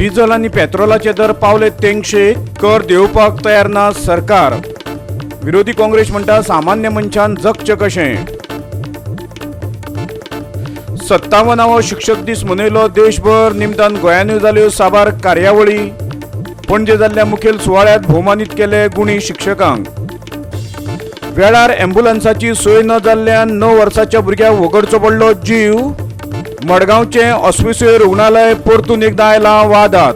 Diesel आनी पेट्रोलाचे दर पावले तेंगशेक, कर देंवपाक तयार ना सरकार. विरोधी काँग्रेस म्हणटा सामान्य मनशान जगचें कशें. 57वो शिक्षक दीस मनयलो देशभर. निमतान गोंयानूय जाल्यो साबार कार्यावळी. पणजे जाल्ल्या मुखेल सुवाळ्यात भोवमानीत केले गुणी शिक्षकांक. वेळार ॲम्ब्युलन्साची सोय न जाल्ल्यान 9 वर्साच्या भुरग्याक वगडचो पडलो जीव. मडगांवचें ऑस्पिसियो रुग्णालय परतून एकदां आयलां वादात.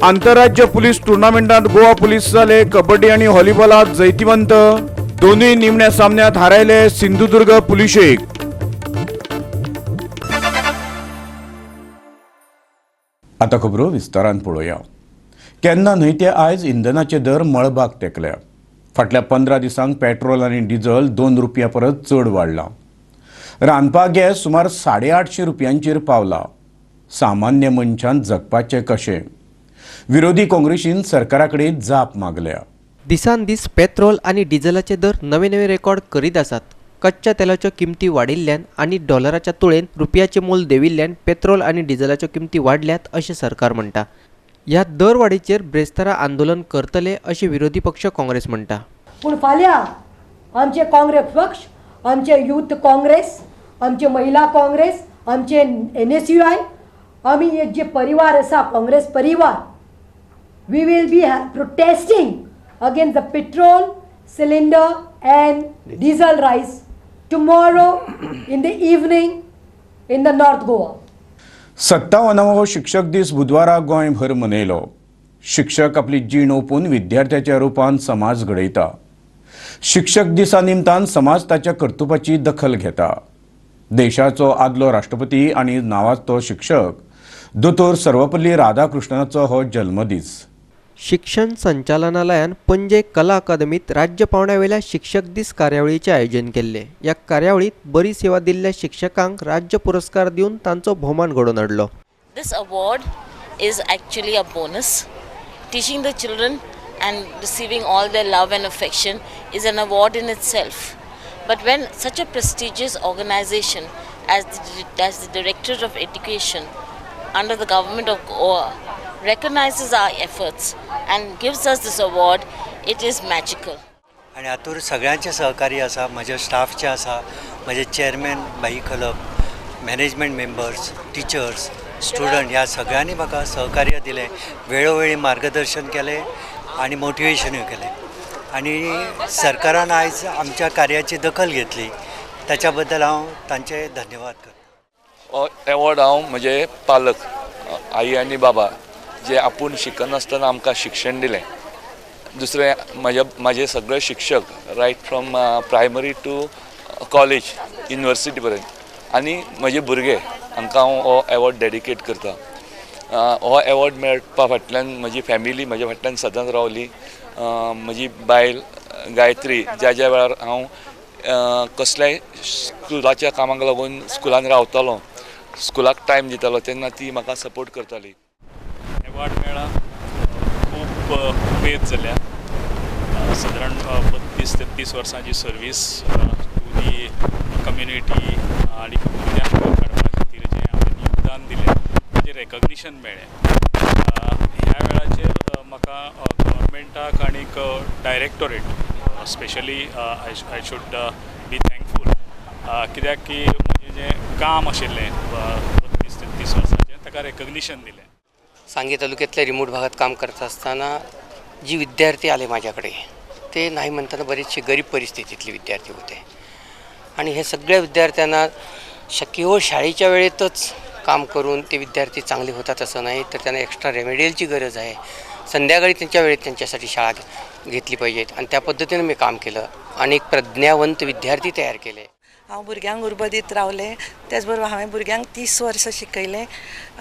आंतरराज्य पुलीस टुर्नामेंटात गोवा पुलीस जाले कबड्डी आनी व्हॉलीबॉलात जैतिवंत. दोनूय निमण्या सामन्यात हारायले सिंधुदुर्ग पुलिशेक. आतां खबरो विस्तारान पळोवया. केन्ना न्हय ते आयज इंधनाचे दर मळबाक तेंकल्या. फाटल्या 15 दिसांक पेट्रोल आनी डिझल 2 रुपया परस चड वाडलां. रांदपा गॅस सुमार 850 रुपयांचेर पावला. सामान्य मनशान जगपाचें कशें? विरोधी काँग्रेसीन सरकारा कडेन जाप मागल्या. दिसान दीस पेट्रोल आनी डिझलाचे दर नवे नवे रेकॉर्ड करीत आसात. कच्च्या तेलाच्यो किमती वाडिल्ल्यान आनी डॉलराच्या तुळेन रुपयाचें मोल देंविल्ल्यान पेट्रोल आनी डिझलाच्यो किमती वाडल्यात अशें सरकार म्हणटा. ह्या दरवाडीचेर ब्रेस्तारा आंदोलन करतले अशें विरोधी पक्ष काँग्रेस म्हणटा. पूण फाल्यां आमचे काँग्रेस पक्ष, आमचे यूथ काँग्रेस, आमचे महिला काँग्रेस, आमचे NSUI, आमी एक जे परिवार आसा काँग्रेस परिवार, we will be protesting against the petrol cylinder and diesel rise tomorrow in the evening in the North Goa. 57वो शिक्षक दीस बुधवारा गोंयभर मनयलो. शिक्षक आपली जीण ओंपून विद्यार्थ्याच्या रुपान समाज घडयता. शिक्षक दिसा निमतान समाज ताच्या कर्तुपाची दखल घेता. देशाचो आदलो राष्ट्रपती आनी नांवाजतो शिक्षक दोतोर सर्वपल्ली राधाकृष्णनाचो हो जल्मदीस. शिक्षण संचालनालयान पणजे कला अकादमीत राज्य पावंड्यावेल्या शिक्षक दीस कार्यावळीचें आयोजन केल्लें. ह्या कार्यावळीत बरी सेवा दिल्ल्या शिक्षकांक राज्य पुरस्कार दिवन तांचो भोवमान घडोवन हाडलो. This award is actually a bonus. Teaching the children and receiving all their love and affection is an award in itself. But when such a prestigious organization as the Directorate of Education under the government of Goa recognizes our efforts and gives us this award, it is magical. आनी हातूंत सगळ्यांचें सहकार्य आसा. म्हज्या स्टाफचें आसा, म्हजे chairman भाई Khalap, management members, teachers, student, ह्या सगळ्यांनी म्हाका सहकार्य दिलें, वेळोवेळी मार्गदर्शन केलें आनी मोटिवेशनूय केलें. आनी सरकारान आयज आमच्या कार्याची दखल घेतली, ताच्या बद्दल हांव तांचे धन्यवाद करता. हो एवॉर्ड हांव म्हजे पालक आई आनी बाबा, जे आपूण शिकनासतना आमकां शिक्षण दिलें. दुसरें म्हाजे सगळे शिक्षक, right from primary to college, university पर्यंत, आनी म्हजे भुरगे, हांकां हांव हो एवॉर्ड डेडिकेट करता. हो एवॉर्ड मेळपा फाटल्यान म्हजी फॅमिली म्हज्या फाटल्यान सदांच रावली. म्हजी बायल गायत्री, ज्या ज्या वेळार हांव कसल्याय स्कुलाच्या कामाक लागून स्कुलान रावतालो, स्कुलाक टायम दितालो, तेन्ना ती म्हाका सपोर्ट करताली. एवॉर्ड मेळ्ळा, खूब उमेद जाल्या. सादारण 32-33 वर्सांची सर्वीस टू the community आनी भुरग्यांक वयर काडपा खातीर जें हांवें योगदान दिलें ताजें रेकग्निशन मेळ्ळें. ह्या वेळाचेर म्हाका गव्हर्मेंटाक आनीक directorate specially I should be thankful, कित्याक की म्हजें जें काम आशिल्लें 32-33 वर्सांचें, ताका रेकग्निशन दिलें. सांगे तालुक्यातल्या रिमोट भागात काम करत असताना जी विद्यार्थी आले माझ्याकडे, ते नाही म्हणताना बरेचसे गरीब परिस्थितीतले विद्यार्थी होते आणि हे सगळ्या विद्यार्थ्यांना शक्य शाळेच्या वेळेतच काम करून ते विद्यार्थी चांगले होतात असं नाही, तर त्यांना एक्स्ट्रा रेमेडियलची गरज आहे. संध्याकाळी त्यांच्या वेळेत त्यांच्यासाठी शाळा घेतली पाहिजेत आणि त्या पद्धतीनं मी काम केलं आणि एक प्रज्ञावंत विद्यार्थी तयार केले. हांव भुरग्यांक उर्बा दीत रावलें. त्याच बरोबर हांवें भुरग्यांक 30 वर्सां शिकयलें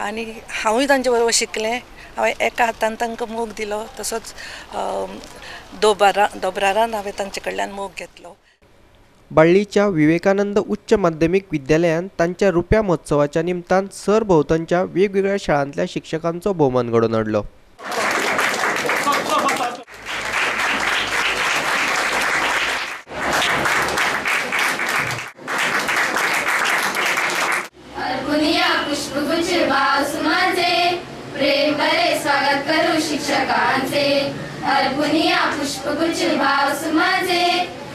आनी हांवूय तांचे बरोबर शिकलें. हांवें एका हातान तांकां मोग दिलो, तसोच दोबरारान हांवें तांचे कडल्यान मोग घेतलो. बाळ्ळीच्या विवेकानंद उच्च माध्यमीक विद्यालयान तांच्या रुप्या महोत्सवाच्या निमतान सरभोंवतणच्या वेगवेगळ्या शाळांतल्या शिक्षकांचो भोवमान घडोवन हाडलो. पुष्पगुच्छ बासुमाचे. शिक्षकांचे, अर्पुनिया पुष्पगुच्छ भाव सुमाचे,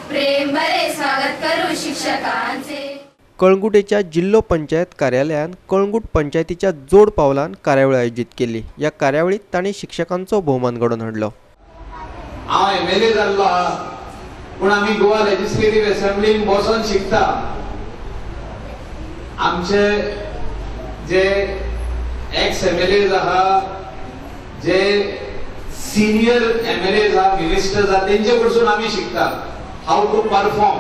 प्रेम भरे स्वागत करू शिक्षकांचे। कळंगुटेच्या जिल्लो पंचायत कार्यालयान कळंगूट पंचायतीच्या जोड पावलान कार्यावळ आयोजीत केली। ह्या कार्यावळीत तांणी शिक्षकांचो भोवमान घडोवन हाडलो। हांव एमएलए जाल्लो आहा, पूण आमी गोवा लेजिस्लेटीव असेंब्लीन बसोन शिकता। आमचे जे एक्स एमएलएज आहा, जे सिनियर एमएलएज आहा, मिनिस्टर्स आहा, तेंचे कडसून आमी शिकता how to perform,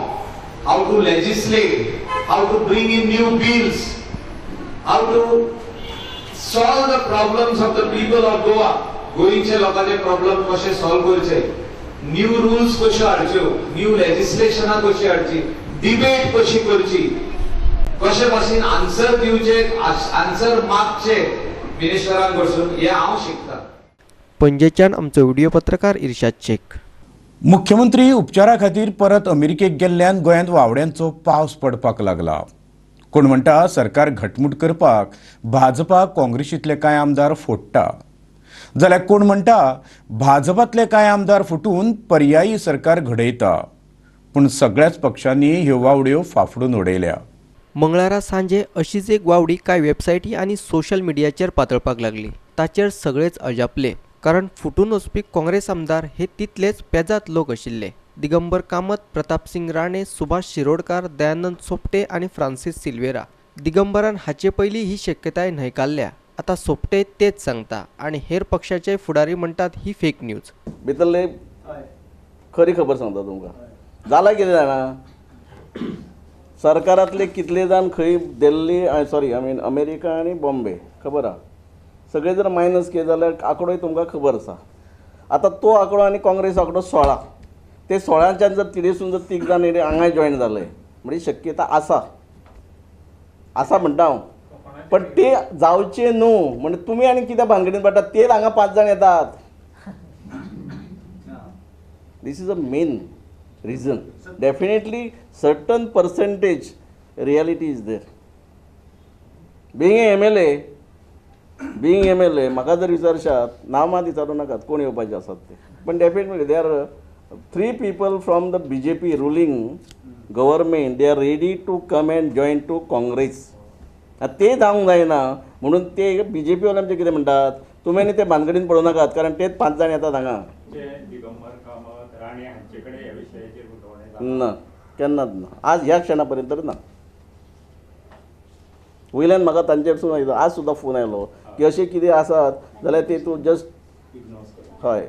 how to legislate, how to bring in new bills, how to solve the problems of the people of Goa. गोंयचे लोकांचे प्रॉब्लम कशे सॉल्व करचे, न्यू रुल्स कश्यो हाडच्यो, न्यू लेजिस्लेशनां कशी हाडची, डिबेट कशी करची, कशे भाशेन आन्सर दिवचे, आन्सर मागचे मिनिस्टरां कडसून, हें हांव शिकता। पणजेच्यान आमचो व्हिडिओ पत्रकार इर्शाद शेख। मुख्यमंत्री उपचारा खातीर परत अमेरिकेक गेल्ल्यान गोंयांत वावड्यांचो पावस पडपाक लागला। कोण म्हणटा सरकार घटमूट करपाक भाजपा काँग्रेसींतले कांय आमदार फोडटा, जाल्यार कोण म्हणटा भाजपांतले कांय आमदार फुटून पर्यायी सरकार घडयता। पूण सगळ्याच पक्षांनी ह्यो वावड्यो फाफडून उडयल्या। मंगळारा सांजे अशीच एक वावडी कांय वेबसायटी आनी सोशल मिडियाचेर पातळपाक लागली। ताचेर सगळेच अजापले, कारण फुटून वचपी काँग्रेस आमदार हे तितलेच पेजात लोक आशिल्ले। दिगंबर कामत, प्रतापसिंग राणे, सुभाष शिरोडकार, दयानंद सोपटे आनी फ्रांसीस सिल्वेरा। दिगंबरान हाचे पयलीं ही शक्यताय न्हयकारल्या। आतां सोपटे तेच सांगता आनी हेर पक्षाचे फुडारी म्हणटात ही फेक न्यूज। भितरले खरी खबर सांगता तुमकां, जाला कितें जाणा, सरकारांतले कितले जाण खंय Delhi, sorry I mean America आनी बॉम्बे खबर आहा, सगळे जर मायनस केले जाल्यार आंकडोय तुमकां खबर आसा। आतां तो आंकडो आनी काँग्रेस आंकडो 16, ते 16च्यान जर तिडेसून जर 3 जाण हांगाय जॉयन जाले म्हणजे शक्यता आसा, आसा म्हणटा हांव, पण ते जावचे न्हू म्हणजे तुमी आनी कित्याक भानगडीन पडटा, ते हांगा 5 जाण येतात। This is a main reason. Definitely certain percentage reality is there. Being MLA, being MLA म्हाका जर विचारशात, नांव मात विचारूं नाकात कोण येवपाचे आसात ते, पण definitely there are 3 people from the BJP ruling government, they are ready to come and join to Congress. ते जावंक जायना म्हणून ते बीजेपी वाले आमचे कितें म्हणटात, तुमी आनी ते भानगडीन पडूं नाकात, कारण तेच 5 जाण येतात हांगा। ना, केन्नाच ना, आज ह्या क्षणा पर्यंत ना। वयल्यान म्हाका तांचेरसून आज सुद्दां फोन आयलो की अशें कितें आसात जाल्यार ते तूं जस्ट हय।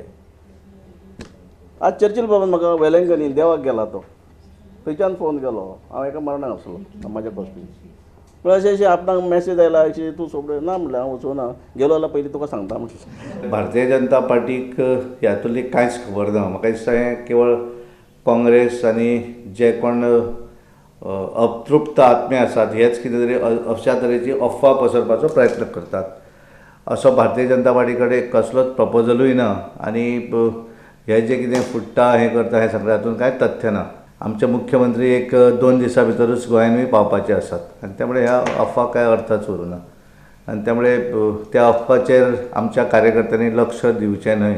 आज चर्चिल बाबान म्हाका वेलंगनी देवाक गेला तो, थंयच्यान फोन केलो, हांव एका मरणाक आसलो म्हाज्या कॉस्टिन, पूण अशें अशें आपणाक मॅसेज आयला अशें तूं सोबड ना म्हणलें, हांव वचूं ना, गेलो जाल्यार पयलीं तुका सांगता म्हटलें। भारतीय जनता पार्टीक ह्यातुली कांयच खबर ना। म्हाका दिसता हें केवळ काँग्रेस आनी जे कोण अतृप्त आत्मे आसात हेच कितें तरी अशा तरेची अफवा पसरपाचो प्रयत्न करतात। असो भारतीय जनता पार्टी कडेन कसलोच प्रपोजलूय ना आनी हे जे कितें फुट्टा हें करता हें सगळें हातूंत कांय तथ्य ना। आमचे मुख्यमंत्री 1-2 दिसां भितरूच गोंयांतूय पावपाचे आसात आनी त्यामुळे ह्या अफवा कांय अर्थच उरूं ना आनी त्यामुळे त्या अफवाचेर आमच्या कार्यकर्त्यांनी लक्ष दिवचें न्हय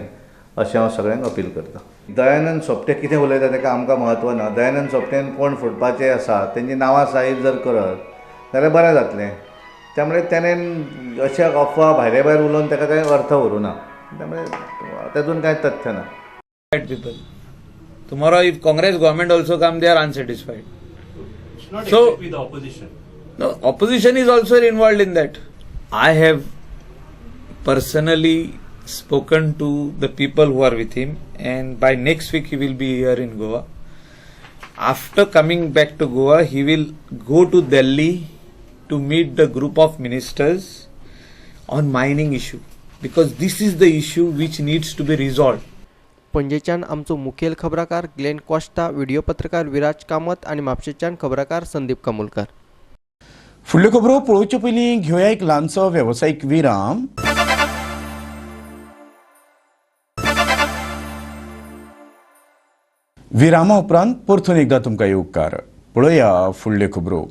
अशें हांव सगळ्यांक अपील करतां। दयानंद सोपटे कितें उलयता ताका आमकां म्हत्व ना। दयानंद सोपटेन कोण फुटपाचे आसा तेंची नांवां साहीर जर करत जाल्यार बरें जातलें। त्यामुळे तेणें अशे अफवा भायले भायर उलोवन ताका कांय अर्थ उरूं ना, त्यामुळे तातूंत कांय तथ्य ना। People. Tomorrow, if Congress government also come, they are unsatisfied. It's not so, exactly the opposition. No, opposition is also involved in that. I have personally spoken to the people who are with him, and by next week he will be here in Goa. After coming back to Goa, he will go to Delhi to meet the group of ministers on mining issue, because this is the issue which needs to be resolved. पणजेच्यान आमचो मुखेल खबराकार Glenn Costa, video पत्रकार विराज कामत आनी म्हापशेच्यान खबराकार संदीप कामुलकर। फुडल्यो खबरो पळोवचे पयलीं घेवया एक ल्हानसो वेवसायीक विराम। विरामा उपरांत परतून एकदा तुमकां येवकार। पळोवया फुडल्यो खबरो।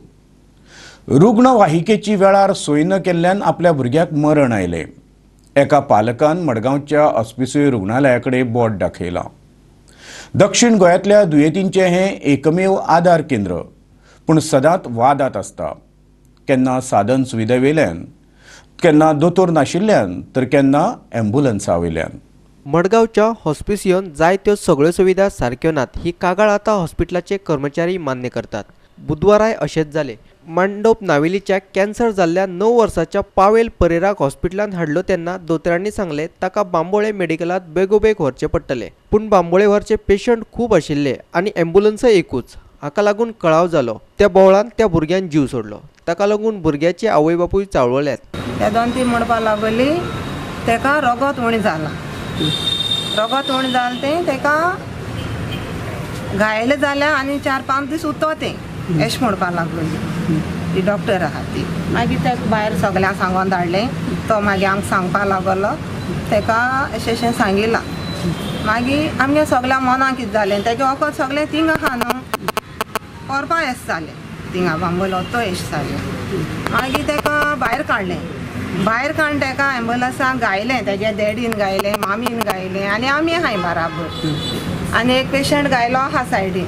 रुग्णवाहिकेची वेळार सोय न केल्ल्यान आपल्या भुरग्याक मरण आयलें। एका पालकान मडगांवच्या ऑस्पिसियो रुग्णालया कडेन बोट दाखयलां. दक्षिण गोंयांतल्या दुयेंतींचें हें एकमेव आदार केंद्र, पूण सदांच वादांत आसता. केन्ना साधन सुविधा वयल्यान, केन्ना दोतोर नाशिल्ल्यान, तर केन्ना ॲम्ब्युलन्सा वयल्यान. मडगांवच्या हॉस्पिसियोन जायत्यो सगळ्यो सुविधा सारक्यो नात ही कागाळ आतां हॉस्पिटलाचे कर्मचारी मान्य करतात. बुधवाराय अशेंच जालें. मांडोप नावेलीच्या कॅन्सर जाल्ल्या 9 वर्साच्या पावेल परेराक हॉस्पिटलांत हाडलो तेन्ना दोतोरांनी सांगलें ताका बांबोळे मेडिकलांत बेगोबेग व्हरचें पडटलें. पूण बांबोळे व्हरचे पेशंट खूब आशिल्ले आनी ॲम्ब्युलन्सय एकूच. हाका लागून कळाव जालो. त्या बोवळान त्या भुरग्यान जीव सोडलो. ताका लागून भुरग्याचे आवय बापूय चाळवल्यात. त्या 2-3 म्हणपाक लागली तेका रगत उणें जालां, रगत उणें जालें तें तेका घायलें जाल्यार आनी 4-5 दीस उरतो तें अशें म्हणपाक लागली ती डॉक्टर आहा ती. मागीर तेका भायर सगल्यांक सांगोन धाडलें. तो मागीर आमकां सांगपाक लागलो तेका अशें अशें सांगिलां. मागीर आमगे सगल्या मनाक कितें जालें, तेजें वखद सगळें थिंगा आहा न्हू, व्हरपा येस जालें थिंगा बांबोलो तो येश जालें. मागीर तेका भायर काडलें, भायर काडून तेका एम्बुलन्साक गायलें, तेज्या डॅडीन गायलें, मामीन गायलें आनी आमी आहाय बराबर. आनी एक पेशंट गायलो आहा सायडीन,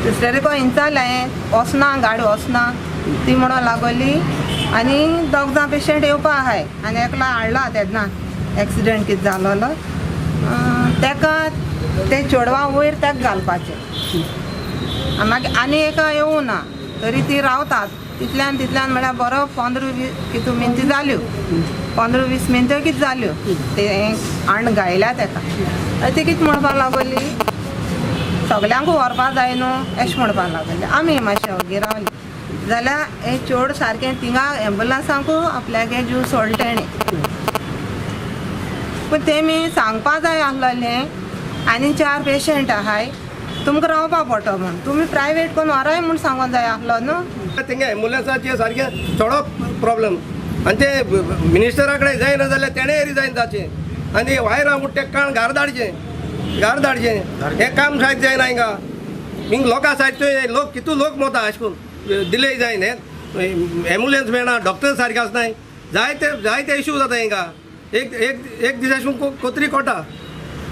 दुसरे को हिंचालें वचना गाडी वचना ती म्हणून लागली. आनी 2 जाण पेशंट येवपा आहाय आनी एकलो हाडला तेन्ना एक्सिडंट कितें जालोलो तेका ते चेडवा वयर तेका घालपाचें. मागीर आनी एका येवूं ना तरी ती रावतात तितल्यान तितल्यान म्हळ्यार बरो 15-20 कितू मिनटां जाल्यो, 15-20 मिनटां कितें जाल्यो ते आण गायल्या तेका. ती कितें म्हणपाक लागली सगल्यांक व्हरपा जाय न्हू अशें म्हणपाक लागली. आमी मातशें वगी रावली जाल्यार हें चेड सारकें थिंगा एम्बुलन्सांकू आपल्यागे जीव सोडलो तेणें. पूण तेमी सांगपा जाय आसलें आनी 4 पेशंट आहाय तुमकां रावपा पडटलो म्हूण, तुमी प्रायवेट कोण व्हराय म्हूण सांगोन जाय आसलो न्हू. थिंगा एम्बुलन्साचे सारकें थोडो प्रोब्लम आनी ते मिनिस्टरा कडेन जायना जाल्यार तेणें रिजायन जावचें आनी वायरां म्हूण ते काण घार धाडचें, घार धाडचें. हें काम सायद जायना हिंगा, हिंग लोकां सायड लोक कितू लोक मोता अशें करून डिले जायन, हें एम्बुलन्स मेळना, डॉक्टर सारके आसनाय, जायते जायते इशू जाता हिंगा. एक एक एक दीस अशें करून कोतरी कोटा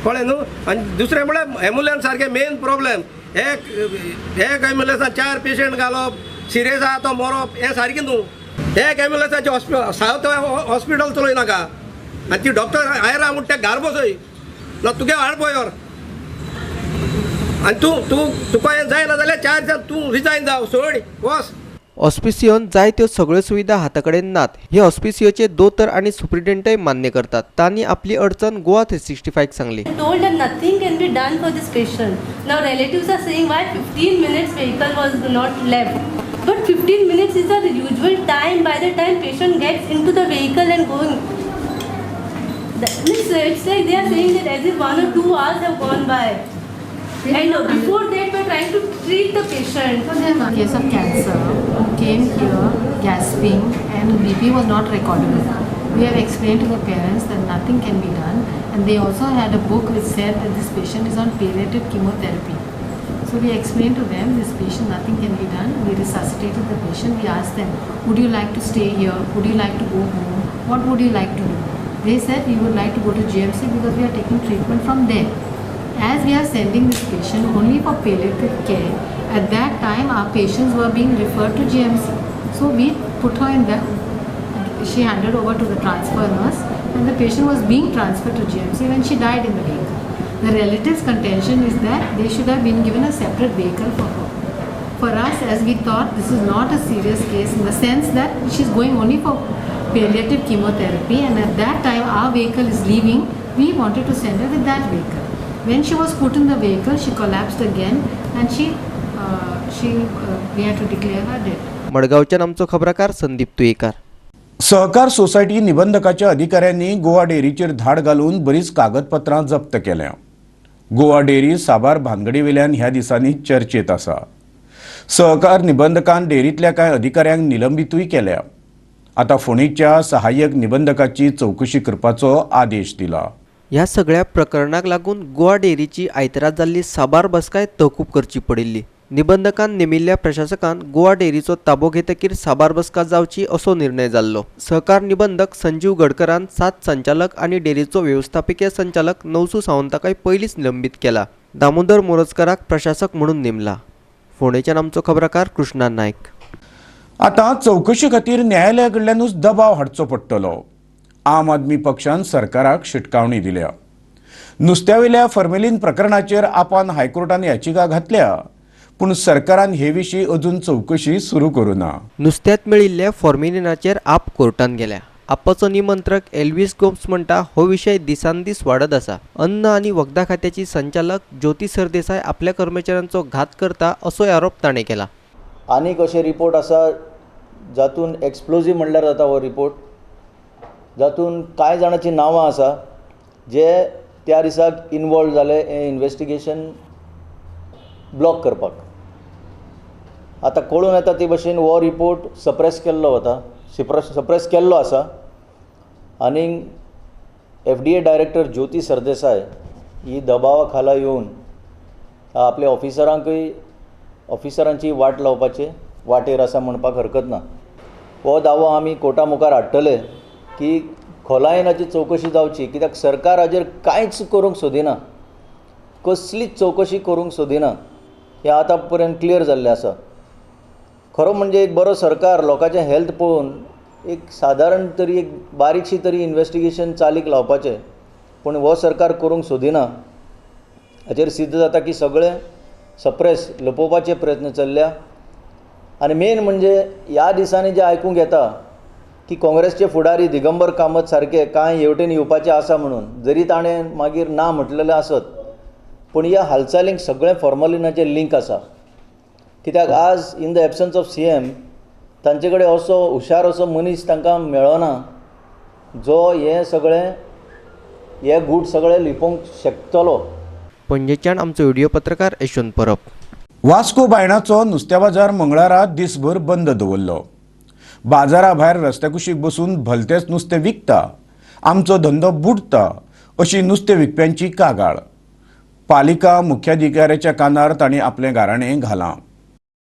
कळ्ळें न्हू. आनी दुसरें म्हळ्यार एम्बुलन्स सारकें मेन प्रोब्लेम. एक एक एम्बुलन्सान 4 पेशंट घालप, सिरियस आहा तो मरप, हें सारकें न्हू. एक एम्बुलन्साचें हॉस्पिटल सावथ हॉस्पिटल चलय नाका आनी ती डॉक्टर आयरा म्हूण ते घार बसय ना तुगे हाड पळय आनी तूं तूं तुका हें जायना जाल्यार 4 दिसान तूं रिजायन जाव, सोड वच. ऑस्पिसियोन जायत्यो सगळ्यो सुविधा हाता कडेन नात हे ऑस्पिसियोचे दोतोर आनी सुप्रिटेंडंटय मान्य करतात. तांणी आपली अडचण गोवा 365 सांगली. Told that nothing can be done for this patient. Now relatives are saying why 15 minutes vehicle was not left. But 15 minutes is the usual time by the time patient gets into the vehicle and going. That means it's like they are saying that as if 1 or 2 hours have gone by. And before that, we are trying to treat the patient. A case of cancer who came here gasping and BP was not recordable. We have explained to the parents that nothing can be done, and they also had a book which said that this patient is on palliative chemotherapy. So we explained to them this patient, nothing can be done. We resuscitated the patient. We asked them, would you like to stay here? Would you like to go home? What would you like to do? They said we would like to go to GMC because we are taking treatment from there. As we are sending this patient only for palliative care, at that time our patients were being referred to GMC. So we put her in the, she handed over to the transfer nurse, and the patient was being transferred to GMC when she died in the vehicle. The relatives' contention is that they should have been given a separate vehicle for her. For us, as we thought, this is not a serious case in the sense that she is going only for palliative chemotherapy, and at that time our vehicle is leaving, we wanted to send her with that vehicle. When she was put in the vehicle, she collapsed again and we had to declare her dead. मडगावच्यान आमचो खबराकार संदीप तुयेकार. सहकार society निबंधकाच्या अधिकाऱ्यांनी गोवा डेअरीचेर धाड घालून बरीच कागदपत्रां जप्त केल्या. Goa dairy साबार भानगडीवेल्यान ह्या दिसांनी चर्चेत आसा. सहकार निबंधकान डेअरींतल्या कांय अधिकाऱ्यांक निलंबितूय केल्या. आतां फोंडेच्या सहाय्यक निबंधकाची चवकशी करपाचो आदेश दिला. ह्या सगळ्या प्रकरणाक लागून गोवा डेअरीची आयतारा जाल्ली साबार बसकाय तहकूब करची पडिल्ली. निबंधकान नेमिल्ल्या प्रशासकान गोवा डेअरीचो ताबो घेतकीर साबार बसका जावची असो निर्णय जाल्लो. सहकार निबंधक संजीव गडकरान 7 संचालक आनी डेअरीचो वेवस्थापकीय संचालक नवसू सावंताकय पयलींच निलंबीत केला. दामोदर मोरजकाराक प्रशासक म्हणून नेमला. फोंडेच्यान आमचो खबराकार कृष्णा नायक. आतां चवकशी खातीर न्यायालया कडल्यानूच दबाव हाडचो पडटलो. आम आदमी पक्षान सरकाराक शिटकावणी दिल्या. नुस्त्यावेल्या फॉर्मेलिन प्रकरणाचेर आपान हायकोर्टान याचिका घातल्या, पूण सरकारान हे विशीं अजून चवकशी सुरू करूं ना. नुस्त्यांत मेळिल्ल्या फॉर्मेलिनाचेर आप कोर्टान गेल्या. आपाचो निमंत्रक एल्विस गोम्स म्हणटा हो विशय दिसान दीस वाडत आसा. अन्न आनी वखदां खात्याची संचालक ज्योती सरदेसाय आपल्या कर्मचाऱ्यांचो घात करता असोय आरोप ताणें केला. आनीक अशे रिपोर्ट आसा जातून एक्सप्लोजीव म्हणल्यार जाता हो रिपोर्ट, जातून कांय जाणांची नांवां आसा जे त्या दिसाक इनवॉल्व जाले हें इन्वेस्टिगेशन ब्लॉक करपाक. आतां कळून येता ते भशेन हो रिपोर्ट सप्रेस केल्लो वता, सप्रेस केल्लो आसा. आनी FDA director Jyoti Sardesai ही दबावा खाला येवन आपल्या ऑफिसरांकूय ऑफिसरांची वाट लावपाचे वाटेर आसा म्हणपाक हरकत ना. हो दावो आमी कोर्टा मुखार हाडटले की खोलायेन हाची चवकशी जावची, कित्याक सरकार हाजेर कांयच करूंक सोदिना, कसलीच चवकशी करूंक सोदिना हें आतां पर्यंत क्लियर जाल्लें आसा. खरो म्हणजे एक बरो सरकार लोकांचें हेल्थ पळोवन एक सादारण तरी एक बारीकशी तरी इन्वेस्टिगेशन चालीक लावपाचें, पूण हो सरकार करूंक सोदिना. हाचेर सिद्ध जाता की सगळें सप्रेस लपोवपाचे प्रयत्न चल्ल्या. आनी मेन म्हणजे ह्या दिसांनी जें आयकूंक येता की काँग्रेसचे फुडारी दिगंबर कामत सारके कांय हेवटेन येवपाचे आसा म्हणून, जरी ताणें मागीर ना म्हटलेलें आसत, पूण ह्या हालचालींक सगळें फॉर्मलिनाचें लिंक आसा. कित्याक आज in the absence of CM तांचे कडेन असो हुशार असो मनीस तांकां मेळना जो हें सगळें हे गूट सगळें लिपोवंक शकतलो. पणजेच्यान आमचो व्हिडिओ पत्रकार यशवंत परब. वास्को बायणाचो नुस्त्या बाजार मंगळारा दिसभर बंद दवरलो. बाजारा भायर रस्त्या कुशीक बसून भलतेच नुस्तें विकता, आमचो धंदो बुडटा अशी नुस्तें विकप्यांची कागाळ. पालिका मुख्याधिकाऱ्याच्या कानार तांणी आपलें गाराणें घालां.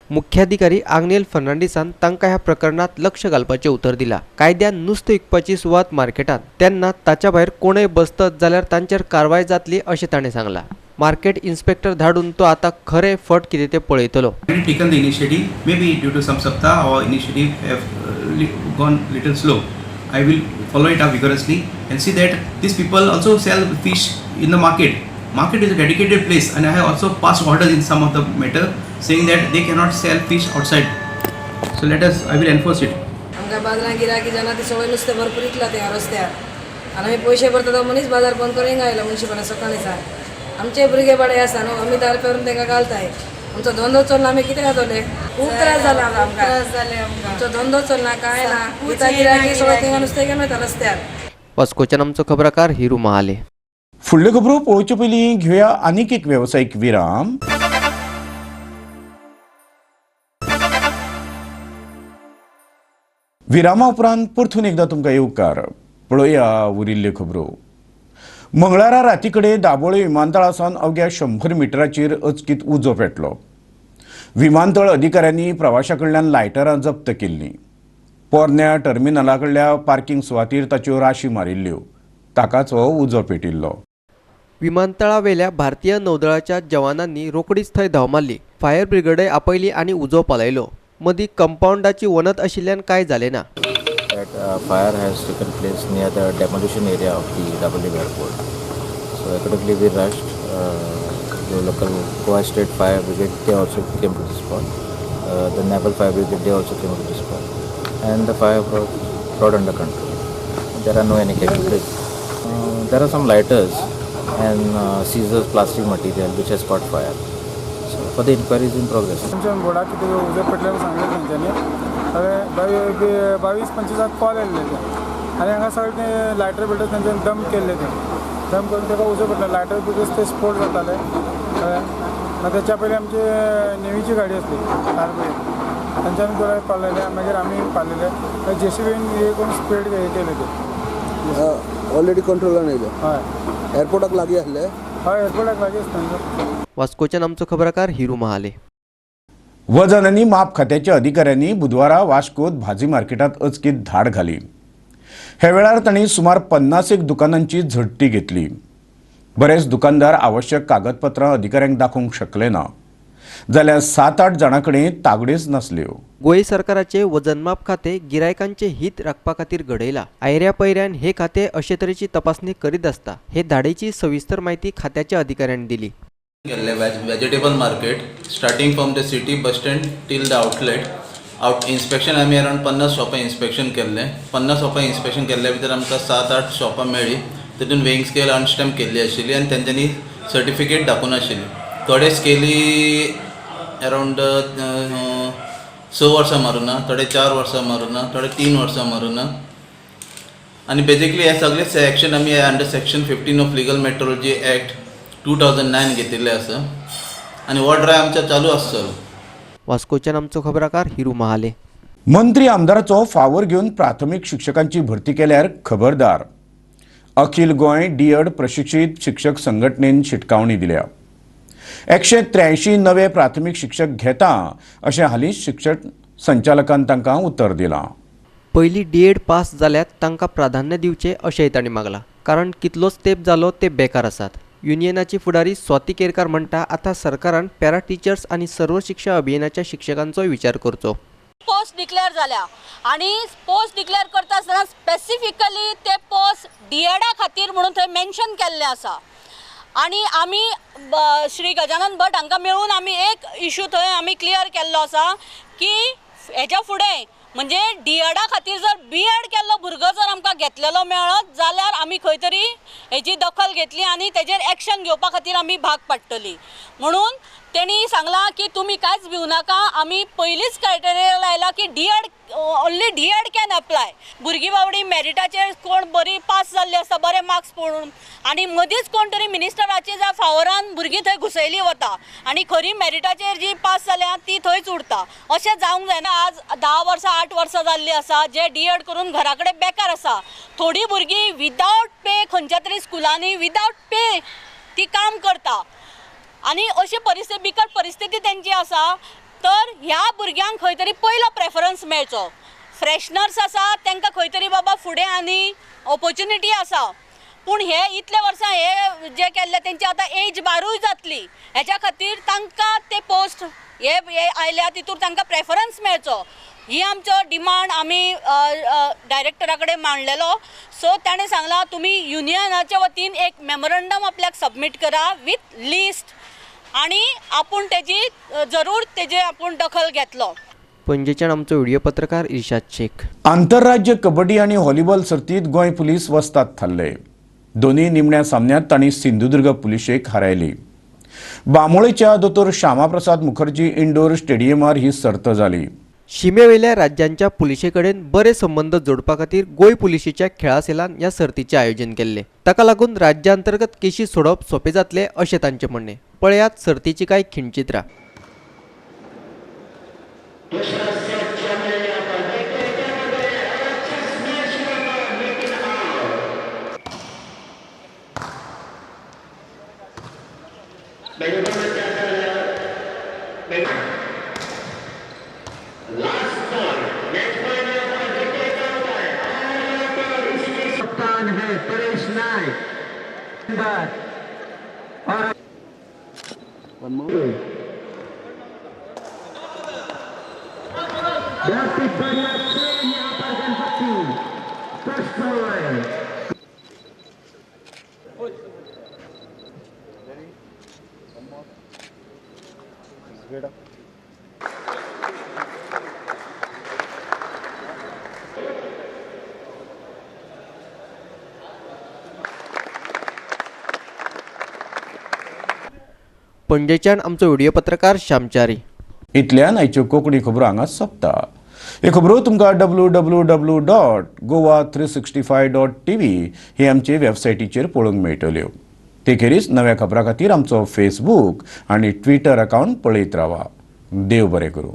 मुख्याधिकारी आग्नेल फर्नांडीसान तांकां ह्या प्रकरणात लक्ष घालपाचें उतर दिलां. कायद्यान नुस्तें विकपाची सुवात मार्केटांत, तेन्ना ताच्या भायर कोणय बसतत जाल्यार तांचेर कारवाय जातली अशें ताणें सांगलां. मार्केट इन्स्पेक्टर धाडून तो आतां खरें फट कितें तें पळयतलो. Taken the initiative, maybe due to some sapta or initiative have gone little slow. I will follow it up vigorously and see that these people also sell fish in the market. Market is a dedicated place, and I have also passed orders in some of the matter saying that they cannot sell fish outside. So let us, I will enforce it. आमकां बाजारांत गिरायकी जायना, ती सगळें नुस्तें भरपूर विकलां थंय रस्त्यार, आनी आमी पयशे भरता तो मनीस बाजार बंद करून हिंगा आयलो मुनशीपणा सकाळीं सावन. आमचे भुरगे बाडे आसा न्हू, आमी 10 रुपया व्हरून तांकां घालताय. आमचो धंदो चलना, आमी कितें खातले? खूब त्रास जाला आमकां, आमचो धंदो चलना, कांय ना. गिरायकी सगळें थंय नुस्तें घेवन वयता रस्त्यार. वास्कोच्यान आमचो खबराकार हिरू महाले. फुडल्यो खबरो पळोवचे पयलीं घेवया आनीक एक वेवसायीक विराम. विरामा उपरांत परतून एकदां तुमकां येवकार. पळोवया उरिल्ल्यो खबरो. मंगळारा राती कडेन दाबोळे विमानतळा सावन अवघ्या 100 मिटराचेर अचकीत उजो पेटलो. विमानतळ अधिकाऱ्यांनी प्रवाशां कडल्यान लायटरां जप्त केल्लीं. पोरण्या टर्मिनला कडल्या पार्किंग सुवातीर ताच्यो राशी मारिल्ल्यो, ताकाच हो उजो पेटिल्लो. विमानतळावेल्या भारतीय नौदळाच्या जवानांनी रोखडीच थंय धांव मारली. फायर ब्रिगेडय आपयली आनी उजो पालयलो. मदीं कंपाऊंडाची वनत आशिल्ल्यान कांय जालें ना. That fire has taken place near the demolition area of the Dabolim airport. So accordingly we rushed. The local Goa State Fire Brigade, they also came to the spot. The Naval Fire Brigade, they also came to the spot, and the fire brought under control. There are no any casualties. There are some lighters and scissors, plastic material which has caught fire. So for the inquiry is in progress. बोर्डाक कितें उजो पेटल्यार सांगलें तेंच्यांनी. हांवें 22-25 call येयल्ले ते, आनी हांगा सगळें ते लायटर बिल्डर्स तेंच्यांनी डंप केल्ले, ते डंप करून तेका उजो पेटलो. लायटर बिल्डर्स ते स्फोट जाताले. कळ्ळें? मागीर तेच्या पयलीं आमची नेवीची गाडी आसली फायर ब्रिगेड, तेंच्यांनी थोडे पावलेले, मागीर आमी पावलेले. जेसीबीन हे करून स्पीड हे केले ते. ऑलरेडी कंट्रोलान येयले. हय, एअरपोर्टाक लागीं आसले. हय, एअरपोर्टाक लागीं आसता. वास्कोच्यान आमचो खबराकार हिरू महाले. वजन आनी माप खात्याच्या अधिकाऱ्यांनी बुधवारा वास्कोत भाजी मार्केटात अचकीत धाड घाली. हे वेळार तांणी सुमार 50 दुकानांची झडटी घेतली. बरेच दुकानदार आवश्यक कागदपत्रां अधिकाऱ्यांक दाखोवंक शकले ना, जाल्यार 7-8 जाणां कडेन तागडेच नासल्यो. गोंय सरकाराचे वजनमाप खाते गिरायकांचे हित राखपा खातीर घडयला. आयऱ्या पयऱ्यान हे खाते अशे तरेची तपासणी करीत आसता. हे धाडेची सविस्तर म्हायती खात्याच्या अधिकाऱ्यांनी दिली. गेल्ले vegetable market starting from the city bus stand till the outlet out inspection आमी अरावंड 50 शॉपां इन्स्पेक्शन केल्लें. 50 शॉपां इन्स्पेक्शन केल्ल्या भितर आमकां 7-8 शॉपां मेळ्ळी. तितून वेइंग स्केल अनस्टॅम्प केल्ली आशिल्ली आनी तेंच्यांनी सर्टिफिकेट दाखोवन आशिल्ली. थोडे स्केली अरावंड 6 वर्सां मारूना, थोडे 4 वर्सां मारूना, थोडे 3 वर्सां मारूना. आनी बेजिकली हे सगळे एक्शन आमी under section 15 of legal metrology act 2009 घेतिल्ले आसा आनी हो ड्रायव आमचो चालू आसतलो. वास्कोच्यान आमचो खबराकार हिरू महाले. मंत्री आमदाराचो फावर घेवन प्राथमीक शिक्षकांची भरती केल्यार खबरदार. अखिल गोंय डीएड प्रशिक्षित शिक्षक संघटनेन शिटकावणी दिल्या. 183 नवे प्राथमीक शिक्षक घेता अशें हालींच शिक्षण संचालकान तांकां उतर दिलां. पयलीं डीएड पास जाल्यार तांकां प्राधान्य दिवचें अशेंय तांणी मागलां, कारण कितलोच तेंप जालो ते बेकार आसात. युनियनाची फुडारी स्वाती केरकार म्हणटा, आतां सरकारान पॅरा टिचर्स आनी सर्व शिक्षा अभियानाच्या शिक्षकांचोय विचार करचो. पोस्ट डिक्लेअर जाल्या आनी पोस्ट डिक्लेअर करता आसतना स्पेसिफिकली ते पोस्ट डीएडा खातीर म्हणून थंय मेन्शन केल्लें आसा. आनी आमी श्री गजानन भट हांकां मेळून आमी एक इशू थंय आमी क्लियर केल्लो आसा की हेज्या फुडें म्हणजे डीएडा खातीर जर बीएड केल्लो भुरगो जर आमकां घेतलेलो मेळत जाल्यार आमी खंय तरी हेजी दखल घेतली आनी तेजेर एक्शन घेवपा खातीर आमी भाग पाडटली. म्हणून तेणी सांगलां की तुमी कांयच भिवनाका, आमी पयलींच क्रायटेरिया लायला की D Ed only D Ed can apply. भुरगीं बावडी मेरिटाचेर कोण बरी पास जाल्ली आसता, बरे मार्क्स पडून, आनी मदींच कोण तरी मिनिस्टराचे ज्या फावरान भुरगीं थंय घुसयली वता आनी खरी मेरिटाचेर जी पास जाल्या ती थंयच उरता. अशें जावंक जायना. आज 10 वर्सां 8 वर्सां जाल्लीं आसा जे डीएड करून घरा कडेन बेकार आसा. थोडीं भुरगीं विदावट पे खंयच्या तरी स्कुलांनी विदावट पे ती काम करता आनी अशी परिस्थिती बिकट परिस्थिती तेंची आसा. तर ह्या भुरग्यांक खंय तरी पयलो प्रेफरन्स मेळचो. फ्रेशनर्स आसा तांकां खंय तरी बाबा फुडें आनी ऑपोर्चुनिटी आसा, पूण हे इतले वर्सां हे जे केल्ले तेंची आतां एज बारूय जातली, हेच्या खातीर तांकां ते पोस्ट हे आयल्या तितूर तांकां प्रेफरन्स मेळचो. ही आमचो डिमांड आमी डायरेक्टरा कडेन मांडलेलो. सो ताणें सांगलां तुमी युनियनाच्या वतीन एक मेमोरंडम आपल्याक सबमीट करा विथ लिस्ट आनी आपूण तेजी जरूर तेजे आपूण दखल घेतलो. पणजेच्यान आमचो व्हिडिओ पत्रकार इर्शाद शेख. आंतरराज्य कबड्डी आनी व्हॉलीबॉल सर्तीत गोंय पुलीस वस्ताद थारले. दोनूय निमण्या सामन्यांत तांणी सिंधुदुर्ग पुलिशेक हारायली. बांबोळेच्या दोतोर श्यामाप्रसाद मुखर्जी इंडोर स्टेडियमार ही सर्त जाली. शिमेवेल्या राज्यांच्या पुलिशे कडेन बरे संबंद जोडपा खातीर गोंय पुलिशेच्या खेळा सेलान ह्या सर्तीचें आयोजन केल्लें. ताका लागून राज्यांतर्गत केशी सोडप सोंपें जातलें अशें तांचें म्हणणें. पळयात सर्तीची कांय खिणचित्रां. पणजेच्यान आमचो व्हिडिओ पत्रकार श्यामचारी. इतल्यान आयच्यो कोंकणी खबरो हांगा सोंपता. ह्यो खबरो तुमकां www.goa365.tv ही आमचे वेबसायटीचेर पळोवंक मेळटल्यो. ते खेरीज नव्या खबरां खातीर आमचो फेसबूक आनी ट्विटर अकावंट पळयत रावा. देव बरें करूं.